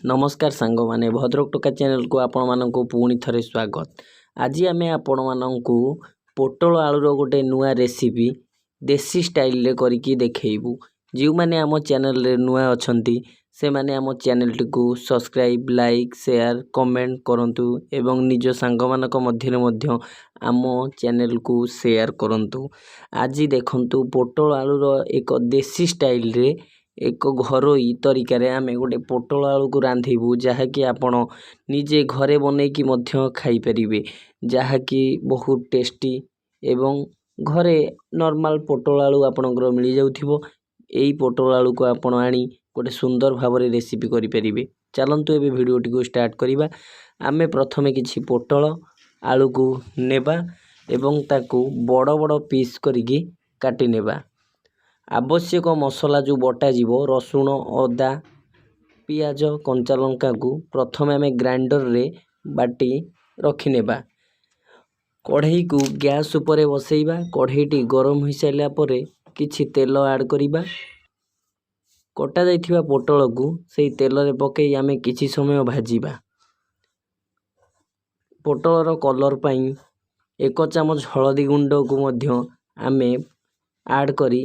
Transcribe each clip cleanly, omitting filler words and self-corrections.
ନମସ୍କାର ସାଙ୍ଗମାନେ, ଭଦ୍ରକ ଟୋକା ଚ୍ୟାନେଲକୁ ଆପଣମାନଙ୍କୁ ପୁଣି ଥରେ ସ୍ୱାଗତ। ଆଜି ଆମେ ଆପଣମାନଙ୍କୁ ପୋଟଳ ଆଳୁର ଗୋଟେ ନୂଆ ରେସିପି ଦେଶୀ ଷ୍ଟାଇଲରେ କରିକି ଦେଖେଇବୁ। ଯେଉଁମାନେ ଆମ ଚ୍ୟାନେଲରେ ନୂଆ ଅଛନ୍ତି, ସେମାନେ ଆମ ଚ୍ୟାନେଲଟିକୁ ସବସ୍କ୍ରାଇବ୍, ଲାଇକ୍, ସେୟାର, କମେଣ୍ଟ କରନ୍ତୁ ଏବଂ ନିଜ ସାଙ୍ଗମାନଙ୍କ ମଧ୍ୟରେ ମଧ୍ୟ ଆମ ଚ୍ୟାନେଲକୁ ସେୟାର କରନ୍ତୁ। ଆଜି ଦେଖନ୍ତୁ, ପୋଟଳ ଆଳୁର ଏକ ଦେଶୀ ଷ୍ଟାଇଲରେ, ଏକ ଘରୋଇ ତରିକାରେ ଆମେ ଗୋଟେ ପୋଟଳ ଆଳୁକୁ ରାନ୍ଧିବୁ, ଯାହାକି ଆପଣ ନିଜେ ଘରେ ବନେଇକି ମଧ୍ୟ ଖାଇପାରିବେ, ଯାହାକି ବହୁତ ଟେଷ୍ଟି। ଏବଂ ଘରେ ନର୍ମାଲ ପୋଟଳ ଆଳୁ ଆପଣଙ୍କର ମିଳିଯାଉଥିବ। ଏଇ ପୋଟଳ ଆଳୁକୁ ଆପଣ ଆଣି ଗୋଟେ ସୁନ୍ଦର ଭାବରେ ରେସିପି କରିପାରିବେ। ଚାଲନ୍ତୁ, ଏବେ ଭିଡ଼ିଓଟିକୁ ଷ୍ଟାର୍ଟ କରିବା। ଆମେ ପ୍ରଥମେ କିଛି ପୋଟଳ ଆଳୁକୁ ନେବା ଏବଂ ତାକୁ ବଡ଼ ବଡ଼ ପିସ୍ କରିକି କାଟି ନେବା। ଆବଶ୍ୟକ ମସଲା ଯେଉଁ ବଟାଯିବ, ରସୁଣ, ଅଦା, ପିଆଜ, କଞ୍ଚା ଲଙ୍କାକୁ ପ୍ରଥମେ ଆମେ ଗ୍ରାଇଣ୍ଡରରେ ବାଟି ରଖିନେବା। କଢ଼େଇକୁ ଗ୍ୟାସ୍ ଉପରେ ବସେଇବା। କଢ଼େଇଟି ଗରମ ହୋଇସାରିଲା ପରେ କିଛି ତେଲ ଆଡ଼୍ କରିବା। କଟାଯାଇଥିବା ପୋଟଳକୁ ସେଇ ତେଲରେ ପକାଇ ଆମେ କିଛି ସମୟ ଭାଜିବା। ପୋଟଳର କଲର୍ ପାଇଁ 1 ଚାମଚ ହଳଦୀ ଗୁଣ୍ଡକୁ ମଧ୍ୟ ଆମେ ଆଡ଼୍ କରି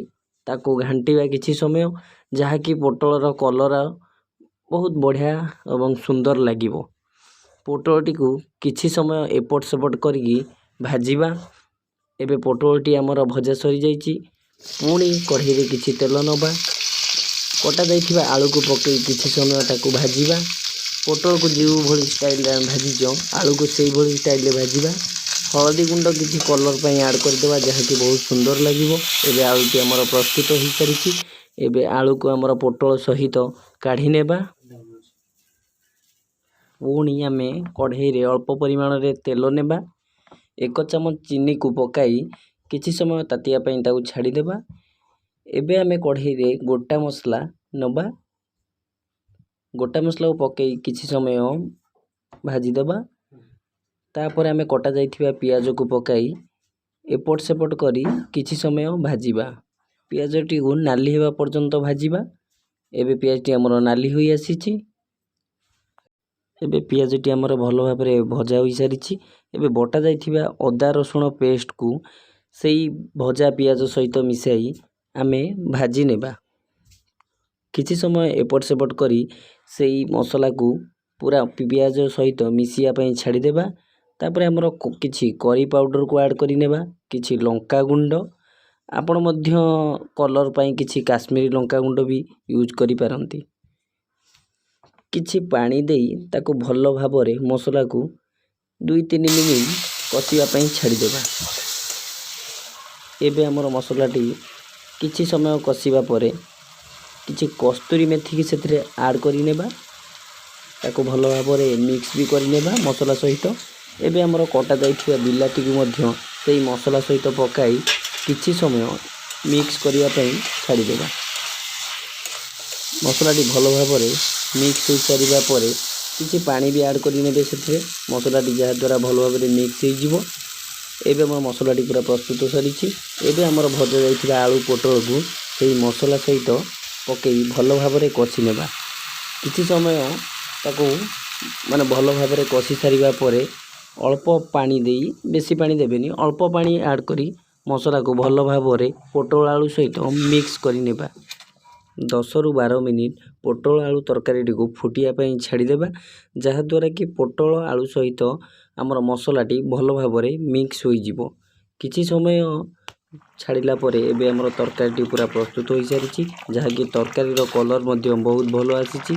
ତାକୁ ଘାଣ୍ଟିବା କିଛି ସମୟ, ଯାହାକି ପୋଟଳର କଲର୍ ବହୁତ ବଢ଼ିଆ ଏବଂ ସୁନ୍ଦର ଲାଗିବ। ପୋଟଳଟିକୁ କିଛି ସମୟ ଏପଟ ସେପଟ କରିକି ଭାଜିବା। ଏବେ ପୋଟଳଟି ଆମର ଭଜା ସରିଯାଇଛି। ପୁଣି କଢ଼େଇରେ କିଛି ତେଲ ନେବା। କଟାଯାଇଥିବା ଆଳୁକୁ ପକାଇ କିଛି ସମୟ ତାକୁ ଭାଜିବା। ପୋଟଳକୁ ଯେଉଁଭଳି ଷ୍ଟାଇଲରେ ଆମେ ଭାଜିଛ, ଆଳୁକୁ ସେଇଭଳି ଷ୍ଟାଇଲରେ ଭାଜିବା। ହଳଦୀ ଗୁଣ୍ଡ କିଛି କଲର୍ ପାଇଁ ଆଡ଼୍ କରିଦେବା, ଯାହାକି ବହୁତ ସୁନ୍ଦର ଲାଗିବ। ଏବେ ଆଳୁଟି ଆମର ପ୍ରସ୍ତୁତ ହୋଇସାରିଛି। ଏବେ ଆଳୁକୁ ଆମର ପୋଟଳ ସହିତ କାଢ଼ି ନେବା। ପୁଣି ଆମେ କଢ଼େଇରେ ଅଳ୍ପ ପରିମାଣରେ ତେଲ ନେବା। 1 ଚାମଚ ଚିନିକୁ ପକାଇ କିଛି ସମୟ ତାତିବା ପାଇଁ ତାକୁ ଛାଡ଼ିଦେବା। ଏବେ ଆମେ କଢ଼େଇରେ ଗୋଟା ମସଲା ନେବା। ଗୋଟା ମସଲାକୁ ପକାଇ କିଛି ସମୟ ଭାଜିଦେବା। ତାପରେ ଆମେ କଟା ଯାଇଥିବା ପିଆଜକୁ ପକାଇ ଏପଟ ସେପଟ କରି କିଛି ସମୟ ଭାଜିବା। ପିଆଜଟିକୁ ନାଲି ହେବା ପର୍ଯ୍ୟନ୍ତ ଭାଜିବା। ଏବେ ପିଆଜଟି ଆମର ନାଲି ହୋଇ ଆସିଛି। ଏବେ ପିଆଜଟି ଆମର ଭଲ ଭାବରେ ଭଜା ହୋଇସାରିଛି। ଏବେ ବଟା ଯାଇଥିବା ଅଦା ରସୁଣ ପେଷ୍ଟକୁ ସେଇ ଭଜା ପିଆଜ ସହିତ ମିଶାଇ ଆମେ ଭାଜି ନେବା। କିଛି ସମୟ ଏପଟ ସେପଟ କରି ସେଇ ମସଲାକୁ ପୁରା ପିଆଜ ସହିତ ମିଶିବା ପାଇଁ ଛାଡ଼ିଦେବା। ତାପରେ ଆମର କିଛି କରି ପାଉଡ଼ରକୁ ଆଡ଼୍ କରିନେବା, କିଛି ଲଙ୍କା ଗୁଣ୍ଡ। ଆପଣ ମଧ୍ୟ କଲର୍ ପାଇଁ କିଛି କାଶ୍ମୀରୀ ଲଙ୍କା ଗୁଣ୍ଡ ବି ୟୁଜ୍ କରିପାରନ୍ତି। କିଛି ପାଣି ଦେଇ ତାକୁ ଭଲ ଭାବରେ ମସଲାକୁ 2-3 ମିନିଟ୍ କଷିବା ପାଇଁ ଛାଡ଼ିଦେବା। ଏବେ ଆମର ମସଲାଟି କିଛି ସମୟ କଷିବା ପରେ କିଛି କସ୍ତୁରୀ ମେଥିକି ସେଥିରେ ଆଡ଼୍ କରିନେବା। ତାକୁ ଭଲ ଭାବରେ ମିକ୍ସ ବି କରିନେବା ମସଲା ସହିତ। ଏବେ ଆମର କଟା ଯାଇଥିବା ବିଲାତିକୁ ମଧ୍ୟ ସେଇ ମସଲା ସହିତ ପକାଇ କିଛି ସମୟ ମିକ୍ସ କରିବା ପାଇଁ ଛାଡ଼ିଦେବା। ମସଲାଟି ଭଲ ଭାବରେ ମିକ୍ସ ହୋଇସାରିବା ପରେ କିଛି ପାଣି ବି ଆଡ଼୍ କରିନେବେ ସେଥିରେ ମସଲାଟି, ଯାହାଦ୍ୱାରା ଭଲ ଭାବରେ ମିକ୍ସ ହେଇଯିବ। ଏବେ ଆମର ମସଲାଟି ପୁରା ପ୍ରସ୍ତୁତ ସରିଛି। ଏବେ ଆମର ଭଜା ଯାଇଥିବା ଆଳୁ ପୋଟଳକୁ ସେଇ ମସଲା ସହିତ ପକାଇ ଭଲ ଭାବରେ କଷି ନେବା। କିଛି ସମୟ ତାକୁ ମାନେ ଭଲ ଭାବରେ କଷି ସାରିବା ପରେ ଅଳ୍ପ ପାଣି ଦେଇ, ବେଶୀ ପାଣି ଦେବେନି, ଅଳ୍ପ ପାଣି ଆଡ଼୍ କରି ମସଲାକୁ ଭଲ ଭାବରେ ପୋଟଳ ଆଳୁ ସହିତ ମିକ୍ସ କରିନେବା। 10ରୁ 12 ମିନିଟ୍ ପୋଟଳ ଆଳୁ ତରକାରୀଟିକୁ ଫୁଟିବା ପାଇଁ ଛାଡ଼ିଦେବା, ଯାହାଦ୍ୱାରା କି ପୋଟଳ ଆଳୁ ସହିତ ଆମର ମସଲାଟି ଭଲ ଭାବରେ ମିକ୍ସ ହୋଇଯିବ। କିଛି ସମୟ ଛାଡ଼ିଲା ପରେ ଏବେ ଆମର ତରକାରୀଟି ପୁରା ପ୍ରସ୍ତୁତ ହୋଇସାରିଛି, ଯାହାକି ତରକାରୀର କଲର୍ ମଧ୍ୟ ବହୁତ ଭଲ ଆସିଛି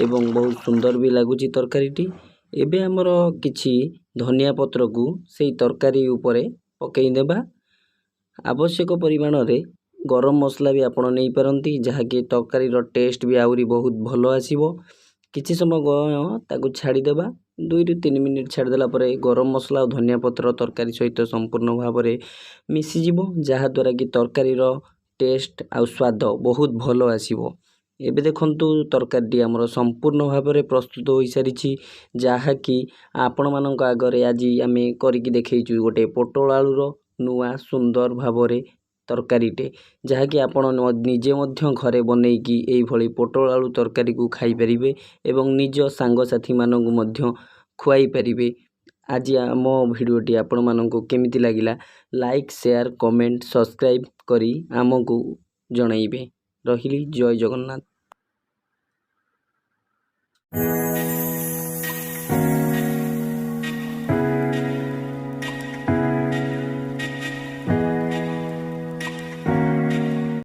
ଏବଂ ବହୁତ ସୁନ୍ଦର ବି ଲାଗୁଛି ତରକାରୀଟି। ଏବେ ଆମର କିଛି ଧନିଆ ପତ୍ରକୁ ସେଇ ତରକାରୀ ଉପରେ ପକାଇ ଦେବା। ଆବଶ୍ୟକ ପରିମାଣରେ ଗରମ ମସଲା ବି ଆପଣ ନେଇପାରନ୍ତି, ଯାହାକି ତରକାରୀର ଟେଷ୍ଟ ବି ଆହୁରି ବହୁତ ଭଲ ଆସିବ। କିଛି ସମୟ ତାକୁ ଛାଡ଼ିଦେବା। 2ରୁ 3 ମିନିଟ୍ ଛାଡ଼ିଦେଲା ପରେ ଗରମ ମସଲା ଆଉ ଧନିଆ ପତ୍ର ତରକାରୀ ସହିତ ସମ୍ପୂର୍ଣ୍ଣ ଭାବରେ ମିଶିଯିବ, ଯାହାଦ୍ୱାରା କି ତରକାରୀର ଟେଷ୍ଟ ଆଉ ସ୍ୱାଦ ବହୁତ ଭଲ ଆସିବ। ଏବେ ଦେଖନ୍ତୁ, ତରକାରୀଟି ଆମର ସମ୍ପୂର୍ଣ୍ଣ ଭାବରେ ପ୍ରସ୍ତୁତ ହୋଇସାରିଛି, ଯାହାକି ଆପଣମାନଙ୍କ ଆଗରେ ଆଜି ଆମେ କରିକି ଦେଖେଇଛୁ ଗୋଟେ ପୋଟଳ ଆଳୁର ନୂଆ ସୁନ୍ଦର ଭାବରେ। ତରକାରୀଟେ, ଯାହାକି ଆପଣ ନିଜେ ମଧ୍ୟ ଘରେ ବନେଇକି ଏଇଭଳି ପୋଟଳ ଆଳୁ ତରକାରୀକୁ ଖାଇପାରିବେ ଏବଂ ନିଜ ସାଙ୍ଗସାଥିମାନଙ୍କୁ ମଧ୍ୟ ଖୁଆଇ ପାରିବେ। ଆଜି ଆମ ଭିଡ଼ିଓଟି ଆପଣମାନଙ୍କୁ କେମିତି ଲାଗିଲା, ଲାଇକ୍, ସେୟାର, କମେଣ୍ଟ, ସବସ୍କ୍ରାଇବ୍ କରି ଆମକୁ ଜଣାଇବେ। ରହିଲି, ଜୟ ଜଗନ୍ନାଥ।